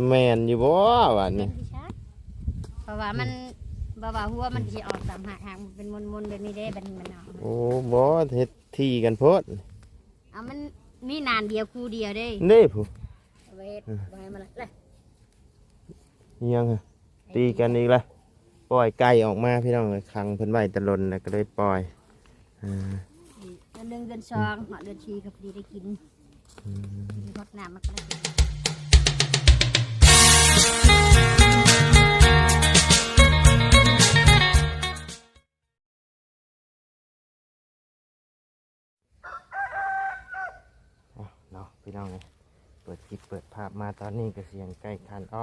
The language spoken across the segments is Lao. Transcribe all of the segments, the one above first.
ແມ່ນຢູ່ບໍ່ບາດນີ້? ເປັນພິຊາ ເພາະວ່າມັນ ອືມ ບໍ່ວ່າຫົວມັນຊິອອກຕາມຮາກ ຫາກມັນເປັນມົນໆແບບນີ້ເດ້ ບັດນີ້ມັນອອກ ໂອ້ ບໍ່ ເຮັດຖີ່ກັນໂພດ ເອົາ ມັນມີໜານດຽວຄູ່ດຽວເດ້ ເດ້ຜູ້ ເຮັດ ອືມ ບໍ່ໃຫ້ມັນລະ ອີຫຍັງຫະ? ຕີກັນອີກລະ ປ່ອຍໄກ່ອອກມາພີ່ນ້ອງເອີຍ ຂັງເພິ່ນໄວ້ແຕ່ດົນແລ້ວກໍເລີຍປ່ອຍ ອ່າ ເດືອນໜຶ່ງເດືອນສອງ ອືມ ຮອດເດືອນສີ່ກໍພໍດີໄດ້ກິນ ອືມ ຮອດນ້ຳມັນກໍໄດ້ກິນ. ເອົາເນາະພີ່ນ້ອງເອີຍ ເປີດຄລິບເປີດພາບມາຕອນນີ້ກໍສຽງໄກ່ຂັນອ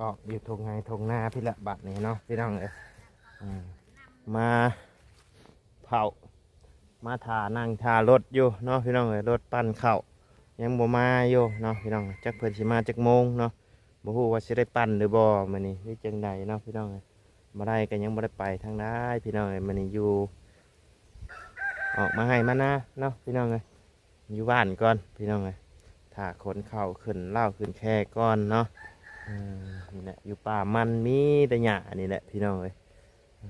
ອກໆຢູ່ທົ່ງໄຮ່ທົ່ງນາພີ້ລະບາດນີ້ເນາະພີ່ນ້ອງເອີຍ ອ່າ ມາເຝົ້າ ມາຖ້າ ນັ່ງຖ້າລົດຢູ່ເນາະພີ່ນ້ອງເອີຍ ລົດປັ່ນເຂົ້າຍັງບໍ່ມາຢູ່ເນາະພີ່ນ້ອງ ຈັກເພິ່ນຊິມາຈັກໂມງເນາະ ບໍ່ຮູ້ວ່າຊິໄດ້ປັ່ນຫຼືບໍ່ມື້ນີ້ ຫຼືຈັ່ງໃດເນາະພີ່ນ້ອງເອີຍ ບໍ່ໄດ້ກໍຍັງບໍ່ໄດ້ໄປທາງໃດພີ່ນ້ອງເອີຍ ມື້ນີ້ຢູ່ ອອກມາໄຮ່ມານາເນາະພີ່ນ້ອງເອີຍ ຢູ່ບ້ານກ່ອນພີ່ນ້ອງເອີຍ ຖ້າຂົນເຂົ້າຂຶ້ນເລົ້າຂຶ້ນແຄກ່ອນເນາະ ເອີ ນີ້ແຫຼະ ຢູ່ປ່າມັນມີແຕ່ຫຍ້ານີ້ແຫຼະພີ່ນ້ອງເອີຍ ເອີ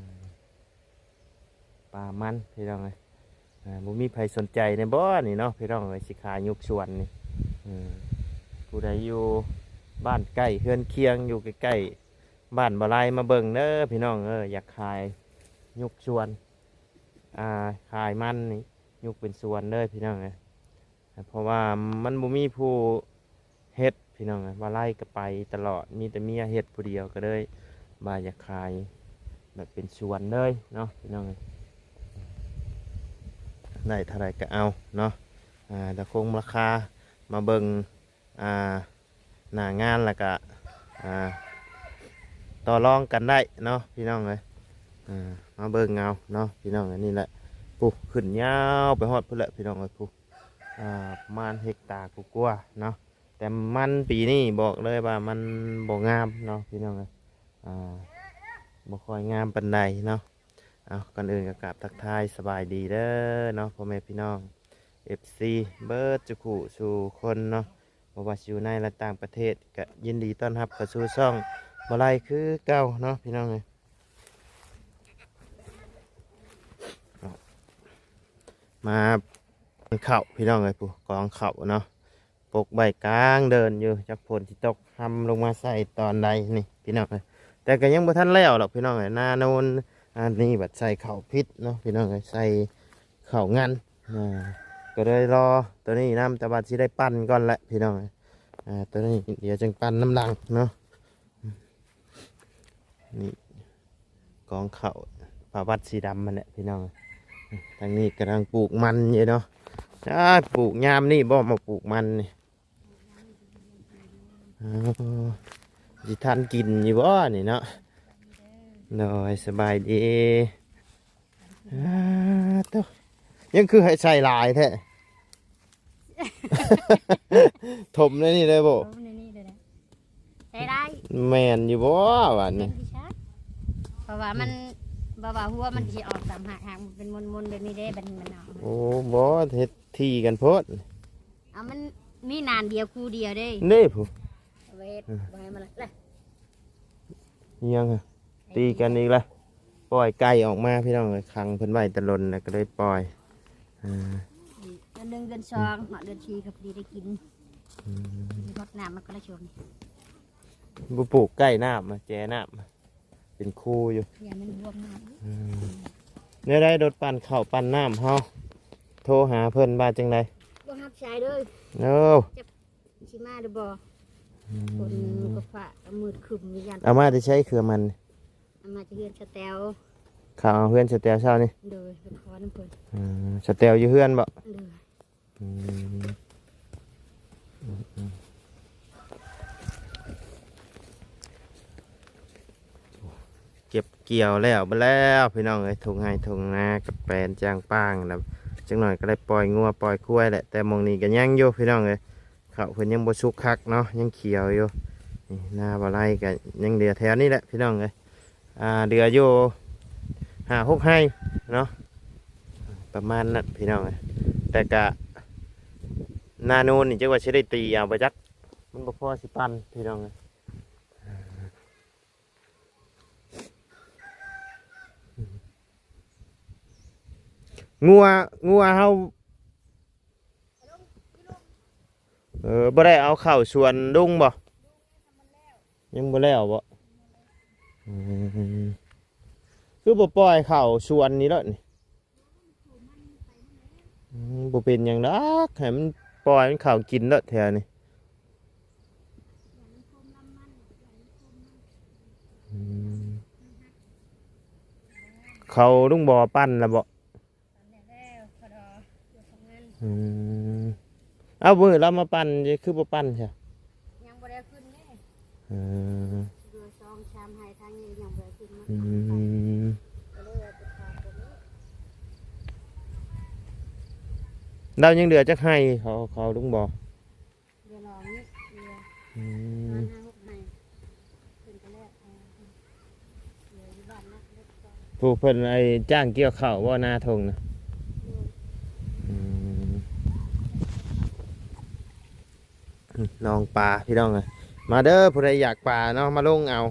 ປ່າມັນພີ່ນ້ອງເອີຍ ອ່າ ບໍ່ມີໃຜສົນໃຈແດ່ບໍ່ນີ້ເນາະພີ່ນ້ອງເອີຍ ຊິຂາຍຍົກສວນນີ້ ເອີ ຜູ້ໃດຢູ່ບ້ານໃກ້ເຮືອນຄຽງ ຢູ່ໃກ້ໆບ້ານບໍ່ໄລ ມາເບິ່ງເດີພີ່ນ້ອງເອີຍ ຢາກຂາຍຍົກສວນ ອ່າ ຂາຍມັນນີ້ ຍົກເປັນສວນເລີຍພີ່ນ້ອງເອີຍ ເພາະວ່າມັນບໍ່ມີຜູ້ເຮັດພີ່ນ້ອງເອີຍ ວ່າໄລ່ກໍໄປຕະຫຼອດ ມີແຕ່ເມຍເຮັດຜູ້ດຽວ ກໍເລີຍວ່າຢາກຂາຍແບບເປັນສວນເລີຍເນາະພີ່ນ້ອງເອີຍ ໄດ້ເທົ່າໃດກໍເອົາເນາະ ອ່າ ລະຄົງລາຄາ ມາເບິ່ງ ອ່າ ໜ້າງານ ແລ້ວກະ ອ່າ ຕໍ່ລອງກັນໄດ້ເນາະພີ່ນ້ອງເອີຍ ອ່າ ມາເບິ່ງເອົາເນາະພີ່ນ້ອງເອີຍ ນີ້ແຫຼະ ພຸ້ນ ຂຶ້ນຍາວໄປຮອດພຸ້ນແຫຼະພີ່ນ້ອງເອີຍ ພຸ້ນ ອ່າ ປະມານເຮັກຕາກວ່າໆເນາະ ແຕ່ມັນປີນີ້ບອກເລີຍວ່າມັນບໍ່ງາມເນາະພີ່ນ້ອງເອີຍ ອ່າ ບໍ່ຄ່ອຍງາມປານໃດເນາະ. ເອົາ ກ່ອນອື່ນກໍກາບທັກທາຍສະບາຍດີເດີເນາະ ພໍ່ແມ່ພີ່ນ້ອງ ເອັຟຊີ ເບິດສູ່ຄູ່ສູ່ຄົນເນາະ ບໍ່ວ່າຊິຢູ່ໃນ ແລະ ຕ່າງປະເທດ ກະຍິນດີຕ້ອນຮັບເຂົ້າສູ່ຊ່ອງບໍ່ໄລຄືເກົ່າເນາະ ພີ່ນ້ອງເອີຍ ມາເຂົ້າ ພີ່ນ້ອງເອີຍ ຜູ້ກອງເຂົ້າເນາະ ປົກໄວ້ກາງເດີ່ນຢູ່ ຈັກຝົນຊິຕົກຮຳລົງມາໃສ່ຕອນໃດນີ້ພີ່ນ້ອງເອີຍ ແຕ່ກໍຍັງບໍ່ທັນແລ້ວດອກພີ່ນ້ອງເອີຍ ນາໂນນ ອັນນີ້ບັດໃສ່ເຂົ້າຜິດເນາະພີ່ນ້ອງເອີຍ ໃສ່ເຂົ້າງັນ ອ່າ ກໍເລີຍລໍຕົວນີ້ນຳ ແຕ່ວ່າຊິໄດ້ປັ່ນກ່ອນແຫຼະພີ່ນ້ອງເອີຍ ອ່າ ຕົວນີ້ດຽວຈຶ່ງປັ່ນນຳຫຼັງເນາະ. ນີ້ກອງເຂົ້າ ຜ້າວັດສີດຳຫັ້ນແຫຼະພີ່ນ້ອງ ທາງນີ້ກຳລັງປູກມັນຢູ່ເນາະ ອາ ປູກຍາມນີ້ບໍ່ ມາປູກມັນນີ້ ເອົາ ຊິທັນກິນຢູ່ບໍ່ນີ້ເນາະ ໂດຍ ສະບາຍດີ ອາ ໂທ້ ຍັງຄືໃຫ້ໃສ່ຫຼາຍແທ້ ຖົມໃນນີ້ໄດ້ບໍ່? ຖົມໃນນີ້ໄດ້ແຫຼະ ໃສ່ໄດ້ ແມ່ນຢູ່ບໍ່ບາດນີ້? ເປັນພິຊາ ເພາະວ່າມັນ ອືມ ບໍ່ວ່າຫົວມັນຊິອອກຕາມຮາກ ຫາກມັນເປັນມົນໆແບບນີ້ເດ້ ບັດນີ້ມັນອອກ ໂອ້ ບໍ່ ເຮັດຖີ່ກັນໂພດ ເອົາ ມັນມີໜານດຽວຄູ່ດຽວເດ້ ເດ້ຜູ້ ເຮັດ ອືມ ບໍ່ໃຫ້ມັນລະ ອີຫຍັງຫະ? ຕີກັນອີກລະ ປ່ອຍໄກ່ອອກມາພີ່ນ້ອງເອີຍ ຂັງເພິ່ນໄວ້ແຕ່ດົນແລ້ວກໍເລີຍປ່ອຍ ອ່າ ເດືອນໜຶ່ງເດືອນສອງ ອືມ ຮອດເດືອນສີ່ກໍພໍດີໄດ້ກິນ ອືມ ຮອດນ້ຳມັນກໍໄດ້ຊົມ ບໍ່ປູກໃກ້ນ້ຳ ແຈນ້ຳ ເປັນຄູຢູ່ ຢ່າມັນບວມນ້ຳ ອືມ ແນວໃດ ລົດປັ່ນເຂົ້າປັ່ນນ້ຳເຮົາ ໂທຫາເພິ່ນວ່າຈັ່ງໃດ? ບໍ່ຮັບສາຍເດີ ເອົາ ຊິມາຫຼືບໍ່? ອືມ ຝົນກໍຟ້າມືດຄຶ້ມຢູ່ ຢ້ານ ເອົາມາແຕ່ໃສເຄືອມັນ? ເອົາມາຈາກເຮືອນສະແຕວ ເຂົາເອົາເຮືອນສະແຕວເຊົ້ານີ້ ໂດຍ ໄປຂໍນຳເພິ່ນ ອືມ ສະແຕວຢູ່ເຮືອນບໍ່? ໂດຍ ອືມ ອືມ ອືມ ເກັບກ່ຽວແລ້ວ ເບິດແລ້ວພີ່ນ້ອງເອີຍ ທົ່ງໄຮ່ທົ່ງນາກໍແປນຈ້າງປ້າງແລ້ວ ຈັກໜ້ອຍກໍໄດ້ປ່ອຍງົວປ່ອຍຄວາຍແຫຼະ ແຕ່ໝ່ອງນີ້ກໍຍັງຢູ່ພີ່ນ້ອງເອີຍ ເຂົ້າເພິ່ນຍັງບໍ່ສຸກຄັກເນາະ ຍັງຂຽວຢູ່ ນີ້ນາບໍ່ໄລກໍຍັງເຫຼືອແຖວນີ້ແຫຼະພີ່ນ້ອງເອີຍ ອ່າ ເຫຼືອຢູ່ຫ້າຫົກໄຮ່ເນາະ ປະມານນັ້ນພີ່ນ້ອງເອີຍ ແຕ່ກະນາໂນນນີ້ຈັກວ່າຊິໄດ້ຕີເອົາບໍ່ຈັກ ມັນບໍ່ພໍຊິປັ່ນພີ່ນ້ອງເອີຍ ງົວ ງົວເຮົາ ເອີ ບໍ່ໄດ້ເອົາເຂົ້າສວນລຸງບໍ່? ຍັງບໍ່ແລ້ວບໍ່? ອືມ ຄືບໍ່ປ່ອຍເຂົ້າສວນນີ້ໂລດນີ້? ອືມ ບໍ່ເປັນຫຍັງດອກ ໃຫ້ມັນປ່ອຍມັນເຂົ້າກິນໂລດແຖວນີ້. ອືມ ເຂົ້າລຸງບໍ່ປັ່ນລະບໍ່? ອືມ ເອົາ ມື້ລາວມາປັ່ນ ຄືບໍ່ປັ່ນຊະ? ຍັງບໍ່ໄດ້ຂຶ້ນເດ້. ເອີ ຢູ່ສອງສາມໄຮ່ທາງນີ້ຍັງບໍ່ໄດ້ຂຶ້ນມາ. ອືມ ກໍເລີຍວ່າໄປຖາມເພິ່ນ. ລາວຍັງເຫຼືອຈັກໄຮ່ ເຂົາ ເຂົາລຸງບໍ່? ເດືອນອອກນີ້ເດືອນ ອືມ ປະມານຫ້າຫົກໄຮ່ ເພິ່ນກໍແລ້ວ ເອີ ເຫຼືອຢູ່ບ້ານນະ ເລີຍກ່ອນ. ຜູ້ເພິ່ນໄອ້ຈ້າງກ່ຽວເຂົ້າບໍ່ ນາທົ່ງນະ? ໂດຍ ອືມ ໜອງປາພີ່ນ້ອງເອີຍ ມາເດີ ຜູ້ໃດຢາກປາເນາະ ມາລົງເອົາ.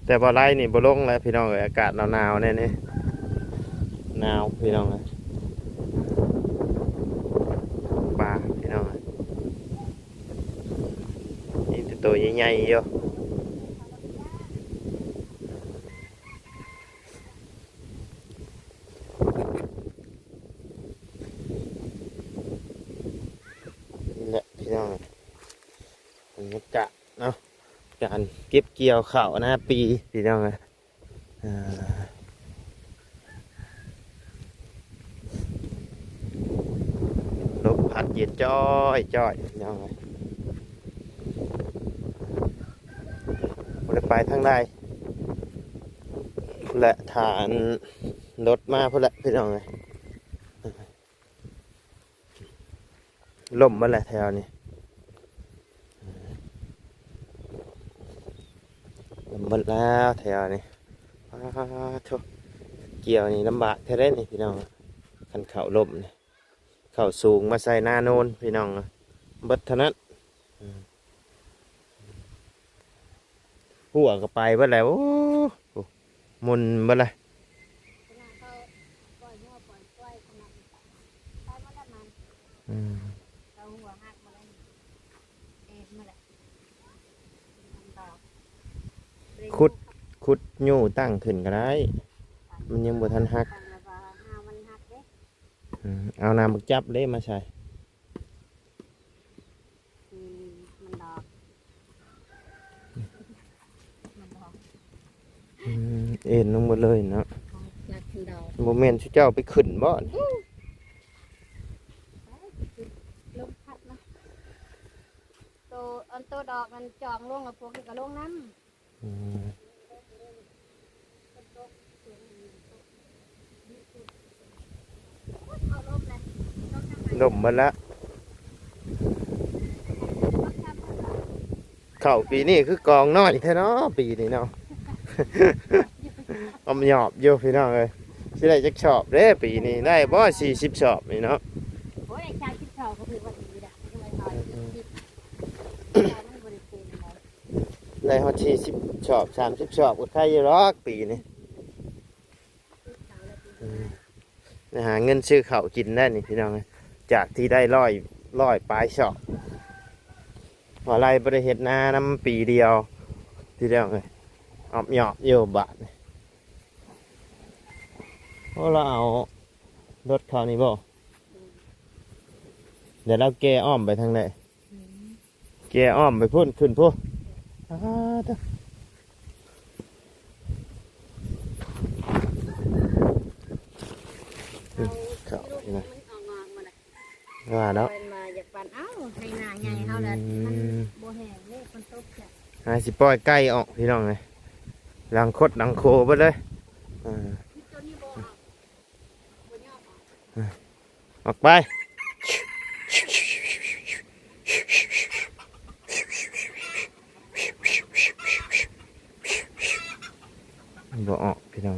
ແຕ່ບໍ່ໄລນີ້ບໍ່ລົງແລ້ວພີ່ນ້ອງເອີຍ ອາກາດໜາວໆແນວນີ້ ໜາວພີ່ນ້ອງເອີຍ ປາພີ່ນ້ອງເອີຍ ມີແຕ່ໂຕໃຫຍ່ໆຢູ່. ນີ້ແຫຼະພີ່ນ້ອງ ບັນຍາກາດເນາະ ການເກັບກ່ຽວເຂົ້ານາປີພີ່ນ້ອງເອີຍ. ອ່າ ລົມພັດເຢັນຈ້ອຍໆ ພີ່ນ້ອງເອີຍ ບໍ່ໄດ້ໄປທາງໃດ ພຸ້ນແຫຼະ ຖ້າອັນລົດມາພຸ້ນແຫຼະ ພີ່ນ້ອງເອີຍ. ລົ້ມໝົດແຫຼະແຖວນີ້ ລົ້ມໝົດແລ້ວແຖວນີ້. ປາໂທ້ ກ່ຽວນີ້ລຳບາກແທ້ເດ້ນີ້ພີ່ນ້ອງ ຄັນເຂົ້າລົ້ມນີ້ ເຂົ້າສູງມາໃສ່ນາໂນນພີ່ນ້ອງ ເບິດເທົ່ານັ້ນ. ຫົວກໍໄປເບິດແລ້ວ ໂອ້ ໝຸ່ນເບິດແລ້ວ. ອືມ ຂຸດ ຂຸດຍູ້ຕັ້ງຂຶ້ນກໍໄດ້ ມັນຍັງບໍ່ທັນຫັກ. ອືມ ເອົານ້ຳບັກຈັບເດ້ມາໃສ່. ອືມ ມັນດອກ ມັນດອກ ອືມ ເອັນລົງໝົດເລີຍເນາະ. ບໍ່ແມ່ນຊຸເຈົ້າໄປຂຶ້ນບໍ່? ລົມພັດເນາະ ໂຕ ອັນໂຕດອກມັນຈອງລົງ ແລ້ວພວກນີ້ກໍລົງນຳ. ອືມ ລົ້ມເບິດລະ ເຂົ້າປີນີ້ຄືກອງນ້ອຍແທ້ເນາະ ປີນີ້ເນາະ. ອອມຫຍອບຢູ່ພີ່ນ້ອງເອີຍ ຊິໄດ້ຈັກສອບເດ້ປີນີ້ ໄດ້ບໍ່ສີ່ສິບສອບນີ້ເນາະ? ໂອ້ຍ ໄດ້ສາມສິບສອບກໍຖືວ່າດີລະ ໄດ້ຮອດສີ່ສິບສອບ ສາມສິບສອບກໍໄຄຢູ່ດອກປີນີ້. ອືມ ໄດ້ຫາເງິນຊື້ເຂົ້າກິນໄດ້ນີ້ພີ່ນ້ອງເອີຍ ຈາກທີ່ໄດ້ຮ້ອຍ ຮ້ອຍປາຍສອບ. ວ່າໄລບໍ່ໄດ້ເຮັດນານຳປີດຽວ ພີ່ນ້ອງເອີຍ ອອບຫຍອບຢູ່ບາດນີ້. ໂອ້ ລາວເອົາລົດເຂົ້ານີ້ບໍ່? ດຽວລາວແກ່ອ້ອມໄປທາງໃດ? ແກ່ອ້ອມໄປພຸ້ນ ຂຶ້ນພຸ້ນ. ອ້າ ເດີ ເຂົ້ານີ້ນະ ວ່າເນາະ ເພິ່ນວ່າຢາກປັ່ນ ເອົ້າ ໄຮ່ນາໃຫຍ່ເຮົາລະ ອືມ ມັນບໍ່ແຫ້ງເດ້ ຝົນຕົກຈ້ະ ຫາຊິປ່ອຍໄກ່ອອກ ພີ່ນ້ອງເອີຍ ຫຼັງຄົດຫຼັງໂຄເບິດເລີຍ. ເອີ ອອກໄປ ບໍ່ອອກ ພີ່ນ້ອງ.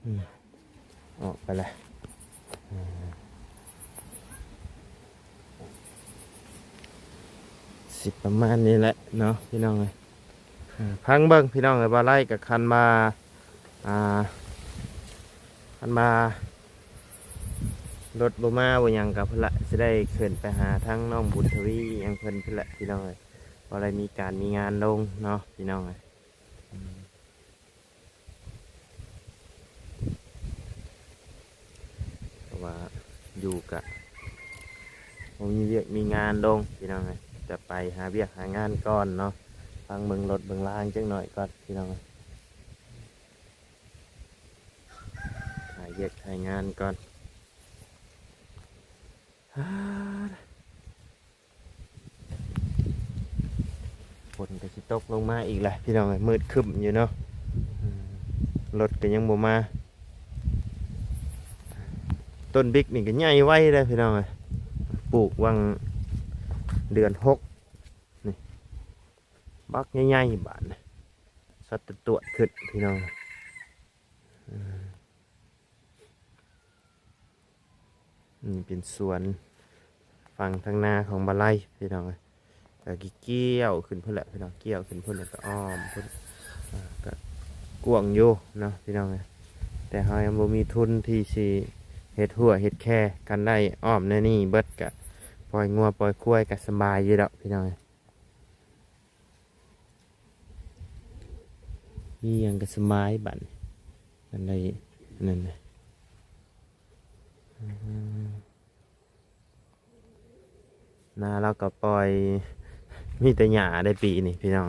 ອືມ ອອກໄປ ປະມານນີ້ແຫຼະເນາະພີ່ນ້ອງເອີຍ. ເອີ ຟັງເບິ່ງພີ່ນ້ອງເອີຍ ວ່າໄລ່ກໍຄັນວ່າ ອ່າ ຄັນວ່າລົດບໍ່ມາບໍ່ຫຍັງກໍພຸ້ນລະ ຊິໄດ້ຂຶ້ນໄປຫາທາງນ້ອງບຸນທະວີຫຍັງເພິ່ນພຸ້ນລະພີ່ນ້ອງເອີຍ. ບໍ່ໄດ້ມີການມີງານລົງເນາະພີ່ນ້ອງເອີຍ. ເພາະວ່າຢູ່ກະບໍ່ມີວຽກມີງານລົງພີ່ນ້ອງເອີຍ ຈະໄປຫາວຽກຫາງານກ່ອນເນາະ. ຟັງເບິ່ງລົດເບິ່ງລາງຈັກໜ້ອຍກ່ອນພີ່ນ້ອງເອີຍ ຫາວຽກຫາງານກ່ອນ. ຝົນກໍຊິຕົກລົງມາອີກແຫຼະພີ່ນ້ອງເອີຍ ມືດຄຶ້ມຢູ່ເນາະ. ອືມ ລົດກໍຍັງບໍ່ມາ. ຕົ້ນບິກນີ້ກໍໃຫຍ່ໄວເດ້ພີ່ນ້ອງເອີຍ ປູກຫວ່າງເດືອນຫົກນີ້ ບັກໃຫຍ່ໆ ບາດນີ້ ສັດຕະຕວດຂຶ້ນພີ່ນ້ອງ. ອືມ ນີ້ເປັນສວນຝັ່ງທາງໜ້າຂອງບ່າວໄລ່ພີ່ນ້ອງເອີຍ. ກໍກ່ຽວຂຶ້ນພຸ້ນແຫຼະພີ່ນ້ອງ ກ່ຽວຂຶ້ນພຸ້ນ ແລ້ວກໍອ້ອມພຸ້ນ. ອ່າ ກໍກວ້າງຢູ່ເນາະພີ່ນ້ອງເອີຍ ແຕ່ເຮົາຍັງບໍ່ມີທຶນທີ່ຊິເຮັດຮົ້ວເຮັດແຄ. ຄັນໄດ້ອ້ອມແນວນີ້ເບິດ ກໍປ່ອຍງົວປ່ອຍຄວາຍ ກໍສະບາຍຢູ່ດອກພີ່ນ້ອງເອີຍ. ມີຫຍັງກໍສະບາຍບາດນີ້ ອັນໃດອັນນັ້ນນະ. ອືມ ນາລາວກໍປ່ອຍ ມີແຕ່ຫຍ້າໄດ໋ປີນີ້ພີ່ນ້ອງ.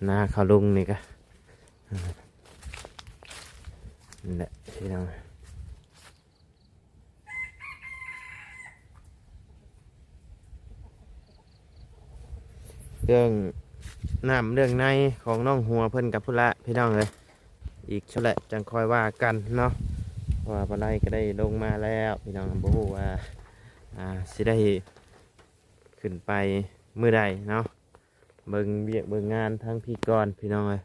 ນາເຂົາລຸງນີ້ກະ ນັ້ນແຫຼະພີ່ນ້ອງ. ເລື່ອງນ້ຳເລື່ອງໃນຂອງໜອງຫົວເພິ່ນກັບພຸ້ນລະພີ່ນ້ອງເອີຍ ອີກຊະແຫຼະຈັ່ງຄ່ອຍວ່າກັນເນາະ. ເພາະວ່າບ່າວໄລ່ກໍໄດ້ລົງມາແລ້ວພີ່ນ້ອງ ບໍ່ຮູ້ວ່າ ອ່າ ຊິໄດ້ຂຶ້ນໄປມື້ໃດເນາະ. ເບິ່ງວຽກເບິ່ງງານທາງພີ້ກ່ອນພີ່ນ້ອງເອີຍ.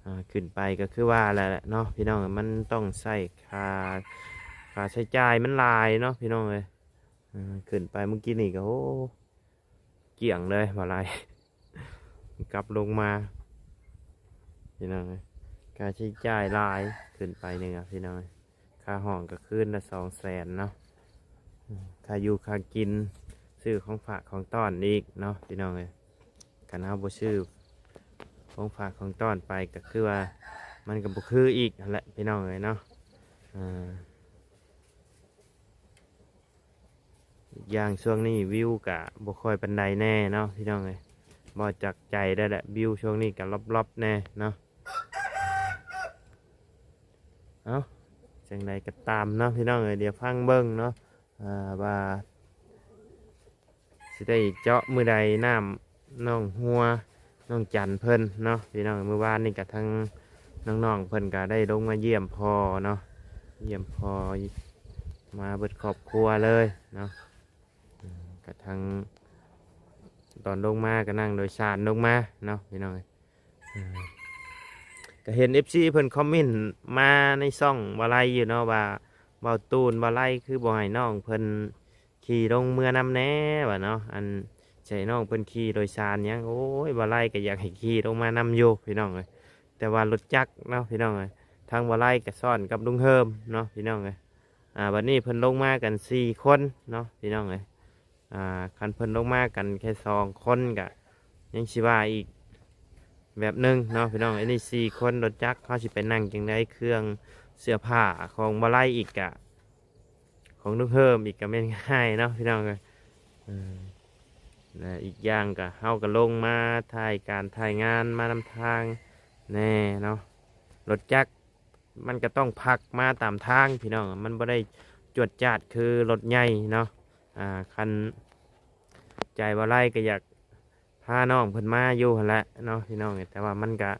ອ່າ ຂຶ້ນໄປກໍຄືວ່າແຫຼະເນາະພີ່ນ້ອງ ມັນຕ້ອງໃຊ້ຄ່າ ຄ່າໃຊ້ຈ່າຍມັນຫຼາຍເນາະພີ່ນ້ອງເອີຍ. ອ່າ ຂຶ້ນໄປມື້ກີ້ນີ້ກໍ ໂອ້ ກ້ຽງເລີຍບ່າວໄລ່ ກັບລົງມາພີ່ນ້ອງເອີຍ. ຄ່າໃຊ້ຈ່າຍຫຼາຍ ຂຶ້ນໄປນີ້ກໍພີ່ນ້ອງເອີຍ ຄ່າຫ້ອງກໍຄືນລະສອງແສນເນາະ. ອືມ ຄ່າຢູ່ຄ່າກິນ ຊື້ຂອງຝາກຂອງຕ້ອນອີກເນາະພີ່ນ້ອງເອີຍ. ຄັນເຮົາບໍ່ຊື້ຂອງຝາກຂອງຕ້ອນໄປ ກໍຄືວ່າມັນກໍບໍ່ຄືອີກຫັ້ນແຫຼະພີ່ນ້ອງເອີຍເນາະ. ອ່າ ອີກຢ່າງຊ່ວງນີ້ວິວກະບໍ່ຄ່ອຍປານໃດແນ່ເນາະພີ່ນ້ອງເອີຍ ບໍ່ຈັກໃຈໄດ້ແຫຼະ ວິວຊ່ວງນີ້ກະລັອບໆແນ່ເນາະ. ເອົ້າ ຈັ່ງໃດກໍຕາມເນາະພີ່ນ້ອງເອີຍ ດຽວຟັງເບິ່ງເນາະ ອ່າ ວ່າ ຊິໄດ້ເຈາະມື້ໃດນ້ຳໜອງຫົວໜອງຈັນເພິ່ນເນາະພີ່ນ້ອງ. ມື້ວານນີ້ກະທັງນ້ອງໆເພິ່ນກະໄດ້ລົງມາຢ້ຽມພໍ່ເນາະ ຢ້ຽມພໍ່ ມາເບິດຄອບຄົວເລີຍເນາະ. ອືມ ກະທັງຕອນລົງມາກະນັ່ງໂດຍສານລົງມາເນາະພີ່ນ້ອງເອີຍ. ອ່າ ກໍເຫັນເອັຟຊີເພິ່ນຄອມເມັນມາໃນຊ່ອງບ່າວໄລ່ຢູ່ເນາະ ວ່າ ບ່າວຕູນ ບ່າວໄລ່ຄືບໍ່ໃຫ້ນ້ອງເພິ່ນຂີ່ລົງເມືອນຳແດ່ວ່າເນາະ ອັນ ຊິໃຫ້ນ້ອງເພິ່ນຂີ່ໂດຍສານຫຍັງ. ໂອ້ຍ ບ່າວໄລ່ກໍຢາກໃຫ້ຂີ່ລົງມານຳຢູ່ພີ່ນ້ອງເອີຍ ແຕ່ວ່າລົດຈັກເນາະພີ່ນ້ອງເອີຍ ທາງບ່າວໄລ່ກໍຊ້ອນກັບລຸງເຮີມເນາະພີ່ນ້ອງເອີຍ. ອ່າ ບັດນີ້ເພິ່ນລົງມາກັນສີ່ຄົນເນາະພີ່ນ້ອງເອີຍ. ອ່າ ຄັນເພິ່ນລົງມາກັນແຄ່ສອງຄົນກະຍັງຊິວ່າອີກແບບໜຶ່ງເນາະພີ່ນ້ອງ. ອັນນີ້ສີ່ຄົນ ລົດຈັກເຮົາຊິໄປນັ່ງຈັ່ງໃດ ເຄື່ອງເສື້ອຜ້າຂອງບ່າວໄລ່ອີກກະ ຂອງລຸງເຮີມອີກກະແມ່ນງ່າຍເນາະພີ່ນ້ອງເອີຍ. ເອີ ແລະ ອີກຢ່າງກະເຮົາກະລົງມາຖ່າຍການຖ່າຍງານມານຳທາງແນ່ເນາະ. ລົດຈັກ ມັນກໍຕ້ອງພັກມາຕາມທາງພີ່ນ້ອງ ມັນບໍ່ໄດ້ຈວດຈາດຄືລົດໃຫຍ່ເນາະ. ອ່າ ຄັນໃຈບໍ່ໄຫຼກໍຢາກພານ້ອງເພິ່ນມາຢູ່ຫັ້ນແຫຼະເນາະພີ່ນ້ອງ. ແຕ່ວ່າມັນກະ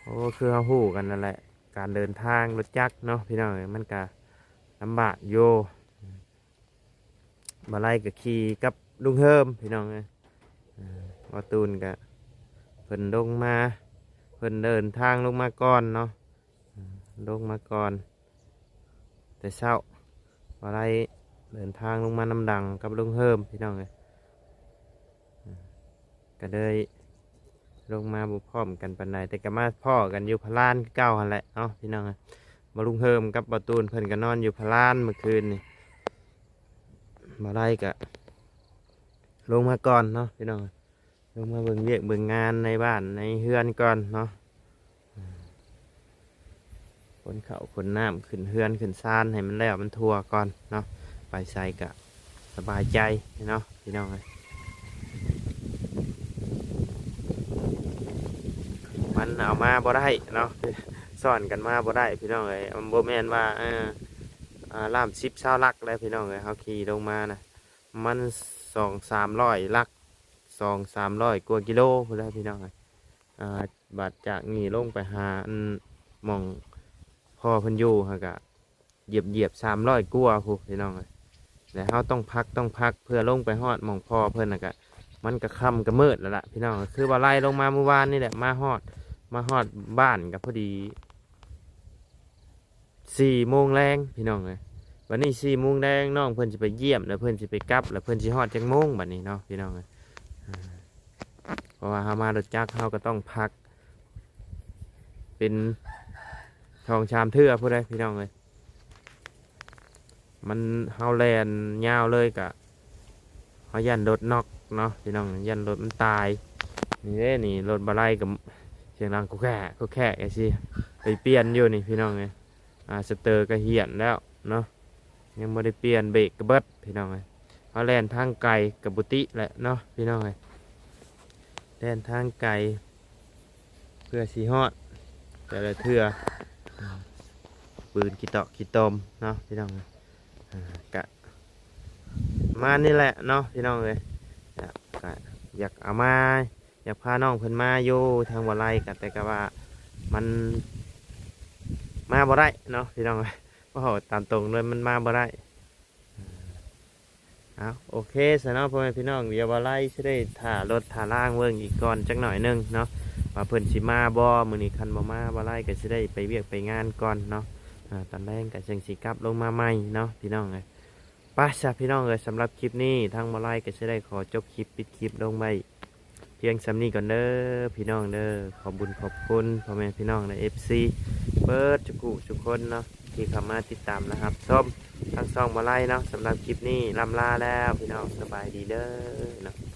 ໂອ້ ຄືເຮົາຮູ້ກັນນັ້ນແຫຼະ ການເດີນທາງລົດຈັກເນາະພີ່ນ້ອງ ມັນກະລຳບາກຢູ່. ບໍ່ໄຫຼກໍຂີ່ກັບລຸງເຮີມພີ່ນ້ອງເອີຍ. ເອີ ບໍ່ຕູນກໍເພິ່ນລົງມາ ເພິ່ນເດີນທາງລົງມາກ່ອນເນາະ. ເອີ ລົງມາກ່ອນແຕ່ເຊົ້າ ບໍ່ໄຫຼເດີນທາງລົງມານຳຫຼັງກັບລຸງເຮີມພີ່ນ້ອງເອີຍ. ເອີ ກໍເລີຍລົງມາບໍ່ພ້ອມກັນປານໃດ ແຕ່ກໍມາພໍ້ກັນຢູ່ພະລານຄືເກົ່າຫັ້ນແຫຼະເນາະພີ່ນ້ອງ. ບ່າວລຸງເຮີມກັບບ່າວຕູນເພິ່ນກໍນອນຢູ່ພະລານມື້ຄືນນີ້. ບ່າວໄລກໍລົງມາກ່ອນເນາະພີ່ນ້ອງ, ລົງມາເບິ່ງວຽກເບິ່ງງານໃນບ້ານໃນເຮືອນກ່ອນເນາະ. ຂົນເຂົ້າຂົນນ້ຳຂຶ້ນເຮືອນຂຶ້ນຊານໃຫ້ມັນແລ້ວມັນທົ່ວກ່ອນເນາະ, ໄປໃສກະສະບາຍໃຈເນາະພີ່ນ້ອງເອີຍ. ມັນເອົາມາບໍ່ໄດ້ເນາະ, ຊ້ອນກັນມາບໍ່ໄດ້ພີ່ນ້ອງເອີຍ. ມັນບໍ່ແມ່ນວ່າ ເອີ ອ່າ ລ້າມສິບຊາວຫຼັກແລ້ວພີ່ນ້ອງເອີຍ. ເຮົາຂີ່ລົງມານະ ມັນສອງສາມຮ້ອຍຫຼັກ ສອງສາມຮ້ອຍກວ່າກິໂລພຸ້ນແຫຼະພີ່ນ້ອງເອີຍ. ອ່າ ບາດຈາກນີ້ລົງໄປຫາອັນໝ່ອງພໍ່ເພິ່ນຢູ່ຫັ້ນກະ ຢຽບໆ ສາມຮ້ອຍກວ່າພຸ້ນພີ່ນ້ອງເອີຍ. ແລ້ວເຮົາຕ້ອງພັກ ຕ້ອງພັກເພື່ອລົງໄປຮອດໝ່ອງພໍ່ເພິ່ນ ແລ້ວກະ ມັນກະຄ່ຳກະມືດແລ້ວລະພີ່ນ້ອງ. ຄືວ່າໄລ່ລົງມາມື້ວານນີ້ແຫຼະ ມາຮອດ ມາຮອດບ້ານກະພໍດີ ສີ່ໂມງແລງພີ່ນ້ອງເອີຍ. ບັດນີ້ສີ່ໂມງແລງ ນ້ອງເພິ່ນຊິໄປຢ້ຽມ ແລ້ວເພິ່ນຊິໄປກັບ ແລ້ວເພິ່ນຊິຮອດຈັກໂມງບັດນີ້ເນາະພີ່ນ້ອງເອີຍ. ເພາະວ່າເຮົາມາລົດຈັກ ເຮົາກໍຕ້ອງພັກເປັນສອງສາມເທື່ອພຸ້ນເດ້ພີ່ນ້ອງເອີຍ. ມັນ ເຮົາແລ່ນຍາວເລີຍກະ ເຮົາຢ້ານລົດນັອກເນາະພີ່ນ້ອງ, ຢ້ານລົດມັນຕາຍ. ນີ້ເດ້ນີ້ ລົດບ່າວໄລກໍສຽງດັງແຄກແຄກຈັ່ງຊີ້ ໄປປ່ຽນຢູ່ນີ້ພີ່ນ້ອງເອີຍ. ອ່າ ສະເຕີກໍຫ້ຽນແລ້ວເນາະ, ຍັງບໍ່ໄດ້ປ່ຽນ, ເບຣກກໍເບິດພີ່ນ້ອງເອີຍ. ເຮົາແລ່ນທາງໄກກໍບໍ່ຕິແຫຼະເນາະພີ່ນ້ອງເອີຍ, ແລ່ນທາງໄກເພື່ອຊິຮອດແຕ່ລະເທື່ອ ປືນຂີ້ເຕາະຂີ້ຕົມເນາະພີ່ນ້ອງເອີຍ. ອ່າ ກະປະມານນີ້ແຫຼະເນາະພີ່ນ້ອງເອີຍ. ກະ ກະຢາກເອົາມາ ຢາກພານ້ອງເພິ່ນມາຢູ່ທາງບໍ່ໄລ່ກະ ແຕ່ກະວ່າມັນມາບໍ່ໄດ້ເນາະພີ່ນ້ອງເອີຍ. ເວົ້າຕາມຕົງເລີຍ ມັນມາບໍ່ໄດ້. ເອົາ ໂອເຄຊະເນາະ ພໍ່ແມ່ພີ່ນ້ອງ, ດຽວບ່າວໄລຊິໄດ້ຖ້າລົດຖ້າລາງເບິ່ງອີກກ່ອນຈັກໜ້ອຍໜຶ່ງເນາະ ວ່າເພິ່ນຊິມາບໍ່ມື້ນີ້. ຄັນບໍ່ມາ ບ່າວໄລກໍຊິໄດ້ໄປວຽກໄປງານກ່ອນເນາະ. ອ່າ ຕອນແລງກໍຈັ່ງຊິກັບລົງມາໃໝ່ເນາະພີ່ນ້ອງເອີຍ. ໄປຊະພີ່ນ້ອງເອີຍ, ສຳລັບຄລິບນີ້ທາງບ່າວໄລກໍຊິໄດ້ຂໍຈົບຄລິບ ປິດຄລິບລົງໄວ້ ພຽງສ່ຳນີ້ກ່ອນເດີພີ່ນ້ອງເດີ. ຂອບບຸນຂອບຄຸນພໍ່ແມ່ພີ່ນ້ອງ ແລະ ເອັຟຊີ ເບິດທຸກຜູ້ທຸກຄົນເນາະ ທີ່ເຂົ້າມາຕິດຕາມ ແລະ ຮັບຊົມທາງຊ່ອງບ່າວໄລເນາະ. ສຳລັບຄລິບນີ້ລ່ຳລາແລ້ວພີ່ນ້ອງ, ສະບາຍດີເດີເນາະ.